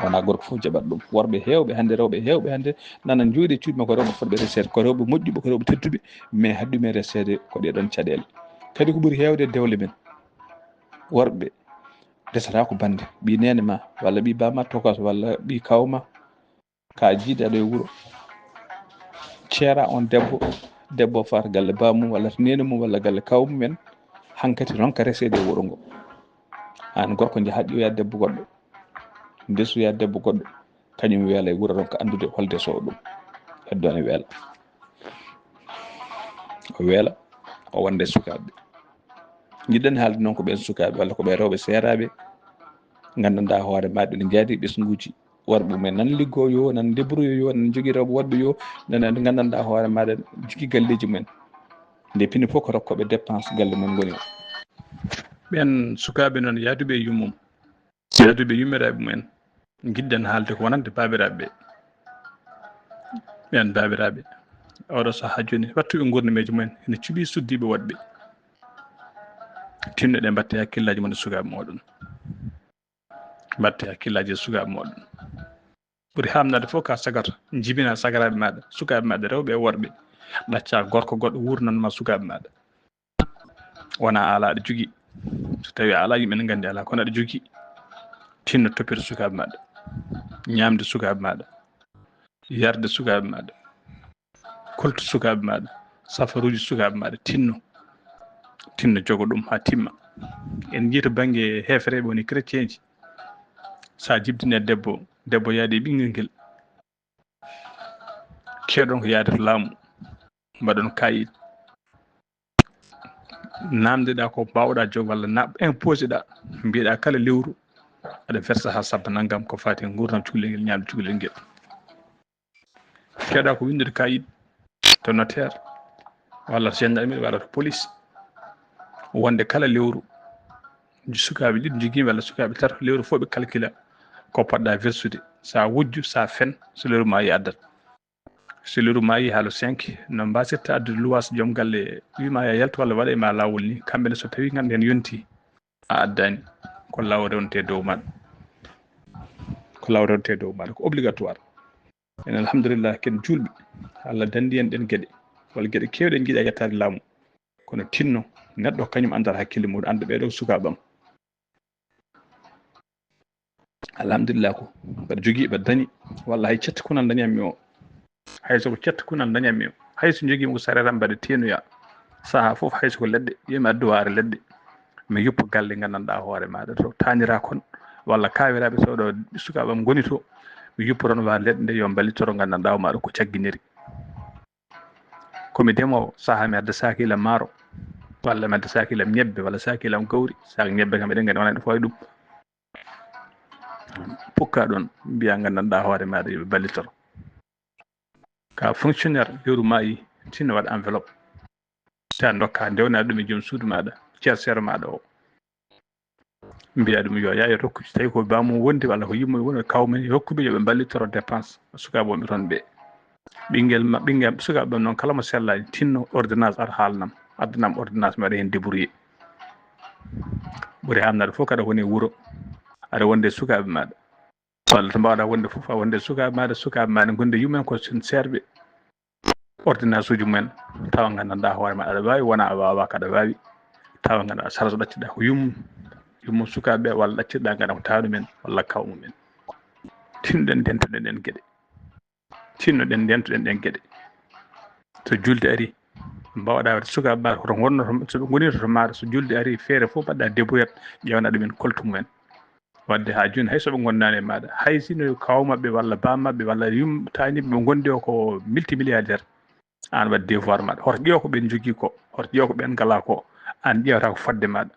Wona gorko fof jaɓat ɗum. Worɓe heewɓe hannde, rewɓe heewɓe hannde nana njooɗi e cuuɗi makko, rewɓe fotɓe reseede, ko rewɓe moƴƴuɓe, ko rewɓe tedduɓe, mais haɗi ɗumen reseede ko ɗee ɗoon caɗeele. Kadi ko ɓuri heewde e dewle men, worɓe resata ko bannde, ɓii neene ma, walla ɓii baama tokas, walla ɓii kaaw ma, ka jiidaɗo e wuro. Ceera on debbo, debbo faata galle baamum walla to neene mum walla galle kaaw mumen, hankadi ronka reseede e wuro ngo. Aan gorko njaha ƴiwoya debbo goɗɗo, ndesoya debbo goɗɗo, kañum weela e wuro, ronka anndude hol desowo ɗum. Heddo ene weela. O weela, o wonda e sukaaɓe. Njiɗɗen haalde noon ko ɓeen sukaaɓe walla ko ɓee rewɓe seeraaɓe, nganndanɗaa hoore maɓɓe ne njaadi ɓesnguuji. Worɓe mumen nan liggoo yo, nan débrouille yo, nan njogii rewɓe woɗɓe yo, nan nganndanɗaa hoore maɗa jogii galleeji mumen. Nde pini fof ko rokkooɓe dépense galle mum ngoni. Ɓeen sukaaɓe noon yaaduɓe e yummum, yaaduɓe e yummiraaɓe mumen, njiɗɗen haalde ko wonande baabiraaɓe ɓe. Ɓen baabiraaɓe, oɗo sahaa jooni, wattuɓe nguurnameeji mumen, ene cuɓii suddiiɓe woɗɓe. Tinnoɗen, mbatte hakkillaaji mon e sukaaɓe mooɗon. Mbatte hakkillaaji e sukaaɓe mooɗon. Ɓuri haamnaade fof ka sagarto, jibina sagaraaɓe maaɗa, sukaaɓe maaɗa rewɓe e worɓe. Ɗacca gorko goɗɗo wuurnan ma sukaaɓe maaɗa. Wona ala aɗa jogii. So tawi ala, yimɓe ne nganndi ala, kono aɗa jogii. Tinno toppito sukaaɓe maaɗa. Ñaamde sukaaɓe maaɗa. Yarde sukaaɓe maaɗa. Koltu sukaaɓe maaɗa. Safaruuji sukaaɓe maaɗa. Tinno. Tinno jogo ɗum haa timma. En njii to bannge heefereeɓe woni chrétienji. So a jibdine debbo, debbo yaade e ɓinngel ngel. Keɗon ko yaade to laamu. Mbaɗon kayit. Namdeɗa ko mbawɗa jog walla na imposeɗa. Mbiyeɗa kala lewru aɗa versa ha sabba nanngam ko fati e nguurndam cukalel ngel, ñaamde cukalel ngel. Keɗa ko winndude kayit to notaire walla gendarmerie walla to police. Wonde kala lewru sukaaɓe ɗiɗo jogii walla sukaaɓe tato, lewru fof ɓe calcula ko poɗɗa versude. Sa wujju, sa fen, so lewru ma yi addat. So lewru maayi haalo cinq, no mbasirta addude luwaas joom galle, wima ya yaltu walla waɗa e ma laawol ni, kamɓe ne so tawi nganndu heen yonti, a addaani, ko law rewte dow maɗa. Ko law rewte dow maɗa, ko obligatoire. En alhamdulillah, ken juulɓe, Allah dandi en ɗen geɗe, walla geɗe keewɗe en jiiɗa yettaade laamu. Kono tinno, neɗɗo kañum anndata hakkille muɗum, annda ɓeeɗo ko sukaaɓe am. Alhamdulillah, ko mbaɗa jogii, mbaɗa dañi, walla hay cette kunal dañammi o. Hay so ko cette kunal dañammi o, hay so jogii ko sareeram mbaɗa teenoya. Saha fof, hay so ko leɗɗe, yo mi addu waare leɗɗe. Mi yuppa galle nganndanɗaa hoore maaɗa to taanira kon, walla kaawiraaɓe so ɗo sukaaɓe am ngoni to. Mi yuppa toon waare leɗɗe nde yo mballitoro nganndanɗaa o maaɗa ko cagginiri. Ko mi demoowo, saha mi adda sakilam maaro, walla mi adda sakilam ñebbe, walla sakilam gawri, sak ñebbe kam eɗen nganndi wonani fof e ɗum. Pukka ɗon, mbiya nganndanɗaa hoore maaɗa yo ɓe ballitoro. Ka fonctionnaire, lewru maayi, tinno waɗa enveloppe. Ta ndokka, ndewna ɗum e joom suudu maaɗa, ceerseero maaɗa o. Mbiya ɗum yo yaa, yo rokku, so tawi ko bamum wondi walla ko yumma woni, kaw men, rokkuɓe yo ɓe mballitoro dépense sukaaɓe wonɓe toon ɓe. Ɓinngel ma, ɓinngel sukaaɓe ɓe noon, kala mo sellaani, tinno ordonnance ar haalnam, addanam ordonnance, mi waɗa heen débrouillé. Ɓuri haamnaade fof, kaɗa woni e wuro, aɗa wonde e sukaaɓe maaɗa, walla to mbaawɗa wonde fof, a wonde e sukaaɓe maaɗa, sukaaɓe maaɗa ngonde yummen ko sen seerɓe, ordonnance uji mumen, tawa nganndanɗaa hoore ma aɗa waawi, wona a waawaa, kaɗa waawi, tawa nganndanɗaa sara so ɗacciɗa ko yummum, yummum sukaaɓe ɓe, walla ɗacciɗa nganndanɗaa ko taanu men, walla kaw mumen. Tinɗen, ndentoɗen ɗen geɗe. Tinnoɗen, ndentoɗen ɗen geɗe. So julde ari, mbaawɗa waɗde sukaaɓe ma, hoto ngonno to, so ɓe ngonirta to maaɗa, so julde ari, feere fof mbaɗɗa débrouillé, ƴeewna ɗumen koltu mumen. Wadde haa jooni, hay so ɓe ngonnaani e maaɗa, hay sino kaw maɓɓe walla baam maɓɓe walla yum-, taaniiɓe ɓe ngondi o ko multimilliardaire, aan waɗ devoir maaɗa. Hoto ƴeew ko ɓeen njogii ko, hoto ƴeew ko ɓeen ngalaa ko, aan ƴeewata ko fodde maaɗa.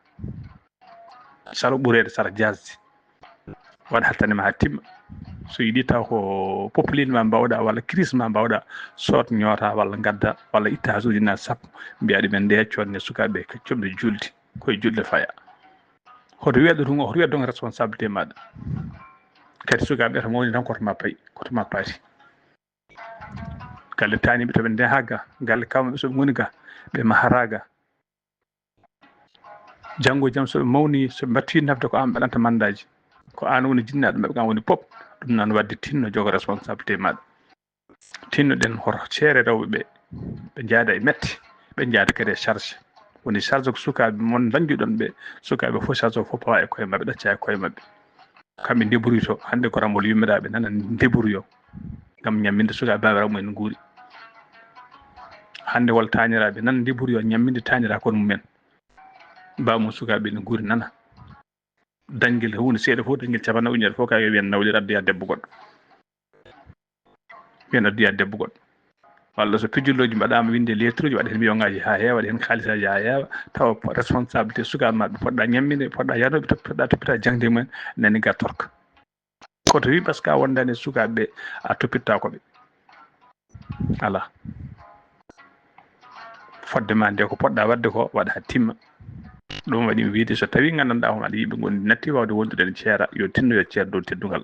Salo ɓureede sara jaasde. Waɗ hattane ma haa timma. So yiɗi taw ko popeline ma mbaawɗa walla crise ma mbaawɗa, soot ñoota walla ngadda walla itta haa so ujunaaji sappo, mbiya ɗumen ndeya coodne sukaaɓe ɓe coɓde julde, koye julde faya. Hoto wiya ɗo tun, hoto wiya ɗon responsabilité maaɗa. Kadi sukaaɓe ɓe to ngoni tan koto ma payi, koto ma paati. Galle taaniiɓe to ɓe ndeha ga, galle kawmaɓe so ɓe ngoni ga, ɓe mahata ga. Janngo e jam so ɓe mawni, so ɓe mbattoyi nafde ko aan ɓe waɗanta mandaaji. Ko aan woni jinnaaɗo maɓɓe, ko aan woni pop. Ɗum noon waɗde tinno jogo responsabilité maaɗa. Tinnoɗen hoto ceere rewɓe ɓe, ɓe njaada e mette, ɓe njaada kadi e charge. Woni charge ko sukaaɓe mon dañjuɗon ɓe, sukaaɓe fof charge o fof pawa e koye maɓɓe, ɗacca e koye maɓɓe. Kamɓe débrouille to, hannde ko ramol yummiraaɓe nana débrouille o ngam ñamminde sukaaɓe baabiraaɓe mumen nguuri. Hannde wol taaniraaɓe nana débrouille o ñamminde taaniraa kon mumen. Baamum sukaaɓe ne nguuri nana. Dañgel huunde seeɗa fof, dañgel capanɗe ujunere fof, kay wiyen nawlir addoya debbo goɗɗo. Wiyen addoya debbo goɗɗo. Walla so pijirlooji mbaɗaama, winde lettre uji, waɗa heen million ngaaji haa heewa, waɗa heen kaalisaaji haa heewa, tawa po-, responsabilité sukaaɓe ma ɓe poɗɗa ñamminde, poɗɗa yarnude, poɗɗa toppita jaŋde mumen, nani ga torka. Koto wi, parce que a wondaani e sukaaɓe ɓe, a toppittaako ɓe. Alaa. Fodde ma nde ko poɗɗa waɗde ko, waɗa haa timma. Ɗum waɗi mi wiide, so tawi nganndanɗaa hono aɗa yiɗi ɓe ngondi natti waawde wondude ene ceera, yo tinno, yo ceer dow teddungal.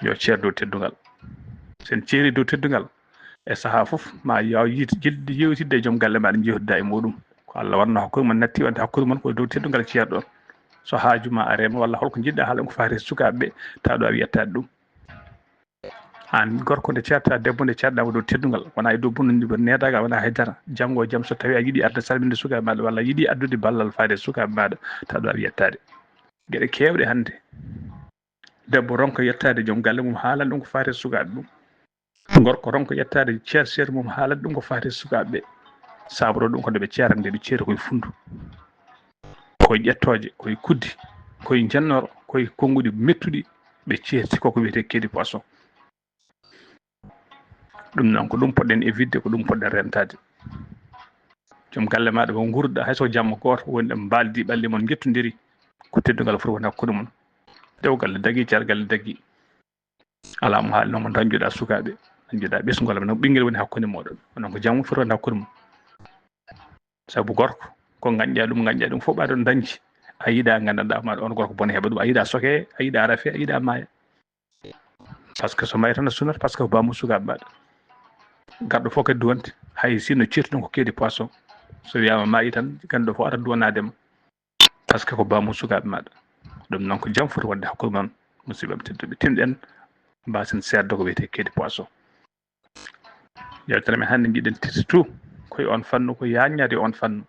Yo ceer dow teddungal. Sen ceeri dow teddungal, E sahaa fof ma yaw yiit jiɗde yewtidde e joom galle maɗa, jewtida e muɗum. Ko Allah wanno hakkude mon, natti wonde hakkude mon ko dow teddungal ceerɗo on. So haaju ma arema walla holko jiɗɗa haala ɗum ko faati e sukaaɓe ɓe, tawa ɗo a wi yettaade ɗum. An gorko nde ceerta, debbo nde ceerɗa ko dow teddungal, wona e dow bonnude needagal, wona haydara. Janngo e jam so tawi a yiɗi arde salminde sukaaɓe maɗa walla yiɗi addude ballal faade e sukaaɓe maɗa, tawa ɗo a wi yettaade. Geɗe keewɗe hannde. Debbo ronka yettaade joom galle mum, haalana ɗum ko faati e sukaaɓe mum. Gorko ronka yettaade ceer ceer mum, haalana ɗum ko faati e sukaaɓe ɓe. Sabu ɗo ɗum ko nde ɓe ceerata, nde ɓe ceeri koye funndu, koye ƴettooje, koye kuddi, koye njennoro, koye konnguɗi mettuɗi, ɓe ceerti koko wiyetee queue de poisson. Ɗum noon ko ɗum poɗɗen évitde, ko ɗum poɗɗen rentaade. Joom galle maɗa mo nguurɗa, hay so ko jamma gooto woni ɗo, mbaaldi ɓalli mon njettondiri, ko teddungal foti won hakkunde mon. Dewgal ne dagi, cargal ne dagi. Alaa mo haalno mo dañjoɗa sukaaɓe, dañjoɗa ɓesngol, no ɓinngel woni hakkunde mooɗon. Onon ko jam foti wonde hakkunde mum. Sabu gorko, ko ngañƴa ɗum, ngañƴa ɗum fof ɓaade on dañci. A yiɗa nganndanɗa maɗa on gorko bone heɓa ɗum. A yiɗa soke, a yiɗa rafe, a yiɗa maaya. Par ce que so mayi tan a sunat, par ce que ko baamu sukaaɓe maɗa. Garɗo fof kadi duwante, hay sinno ceertuɗon ko queue de poisson. So wiyama maayi tan, ganduɗo fof ara duwanadema. Par ce que ko baamu sukaaɓe maɗa. Ɗum noon ko jam foti wonde hakkunde mon, musidɓe am tedduɓe. Tinɗen, mbasen seedde ko wiyetee queue de poisson. Yewtere men hannde njiɗen tirti tout koye on fannu, ko yaññade on fannu.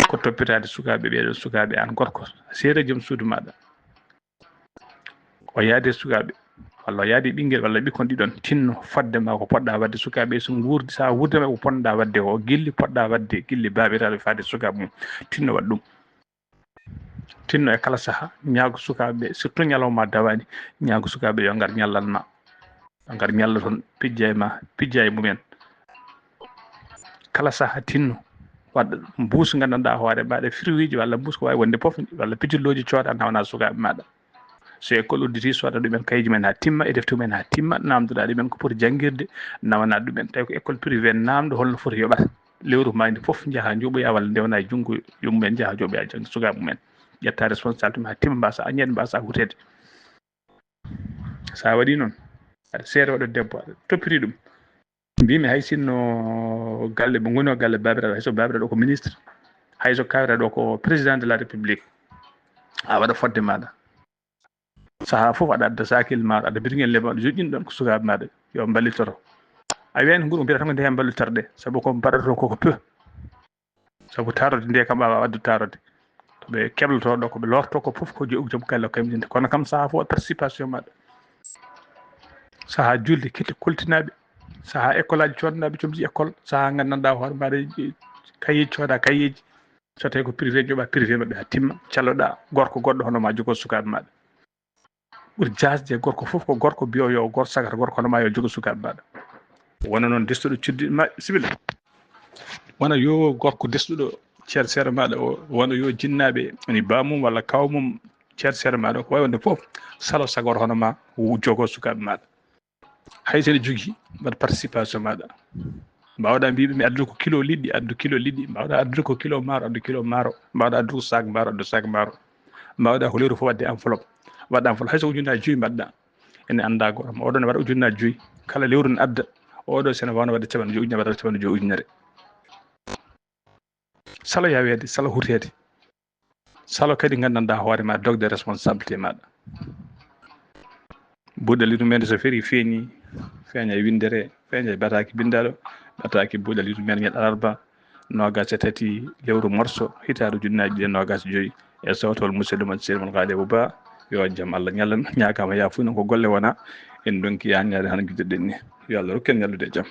Ko toppitaade sukaaɓe ɓeɗon, sukaaɓe an gorko, seere joom suudu maɗa. O yaadi e sukaaɓe, walla o yaadi e ɓinngel, walla ɓikkon ɗiɗon, tinno fodde ma ko poɗɗa waɗde sukaaɓe, so nguurdi, so a wuurdema ko ponɗa waɗde ko, gilli poɗɗa waɗde, gilli baabiraaɓe faade sukaaɓe mum, tinno waɗ ɗum. Tinno e kala saha, ñaago sukaaɓe ɓe, surtout ñalawma dawani, ñaago sukaaɓe ɓe yo ngar ñallal ma. Yo ngar ñalla toon, pijja e ma, pijja e mumen. Kala saha tinno, waɗ mbuus nganndanɗa hoore maɗa, fruitji walla mbuus ko wawi wonde fof, walla pitulloji cooda nawana sukaaɓe maɗa. So école udditi, sooda ɗumen kayiji men ha timma, e defte mumen ha timma, namdoɗa ɗumen ko poti janngirde, nawana ɗumen. Tawi ko école privé, namdo holno foti yoɓata. Lewru ma ndi fof njaha njoɓoya walla ndewna e junngo yummumen, njaha njoɓoya janngi sukaaɓe mumen. Ƴetta responsabilité ma ha timma, mbasa añede, mbasa hutede. Sa waɗi noon, aɗa seere waɗo debbo, aɗa toppiti ɗum. Mbimi hay sinno galle mo ngoni o galle babiraɗo, hay so babiraɗo ko ministre, hay so kawiraɗo ko président de la république, a waɗa fodde maɗa. Saha fof aɗa adda sakil maɗa, aɗa bitigel lema, aɗa joƴƴini ɗon ko sukaaɓe maɗa, yo mballitoro. A wiyani ko nguɗo mbiyata tan ko nde hen mballitorde, sabu ko mbaɗata toon koko peu. Sabu taarode nde kam, a wawa addude taarode. To ɓe kebloto ɗo, ko ɓe lorto ko fof ko joom galle o kamjinte. Kono kam, saha fof participation maɗa. Saha julde, kete koltinaɓe. Saha école aji codnaɓe, comji école. Saha gandanɗa hoore maɗa, kayeji cooda, kayeji. So tawi ko privé, joɓa privé maɓɓe ha timma. Calloɗa gorko goɗɗo hono ma, jogo sukaɓe maɗa. Ɓuri jasde e gorko fof ko gorko biyo yo gor sagata gorko hono ma, yo jogo sukaɓe maɗa. Wona noon destuɗo cuddi ma, sibila. Wona yo gorko destuɗo ceer seere maɗa o, wona yo jinnaɓe, woni bamum walla kawmum ceer seere maɗa, ko wawi wonde fof, salo sagor hono ma, jogo sukaɓe maɗa. Hay sene jogi, mbaɗ participation maɗa. Mbawɗa mbiɓe mi addu ko kilo liɗɗi, addu kilo liɗɗi. Mbawɗa addu ko kilo maaro, addu kilo maaro. Mbawɗa addu ko sac maaro, addu sac maaro. Mbawɗa ko lewru fof wadde enveloppe, wadde enveloppe. Hay so ujunnaji joyi mbaɗɗa, ene anda goto ma oɗo ne waɗa ujunnaji joyi, kala lewru ne adda, oɗo sene wawno wadde capanɗe joyi ujunere, waɗata capanɗe joyi ujunere. Salo yawede, salo hurtede. Salo kadi gandanɗa hoore ma, dogde responsabilité maɗa. Buɗɗal yurmede so feri feeñi, feeña e windere, feeña e bataki bindaɗo, bataki buɗɗal yurmede ñal alarba, nogas e tati lewru morso, hitaru ujunnaji ɗiɗi e nogas e joyi, e sawtol musidɗo mon Seydi Mouhamed Ghalibou Ba, yo jam Allah ñallan, ñaagama yafuya, ko golle wona, en donki yaññade hano jiɗirɗen ni. Yo Allah rokku en ñallude e jam.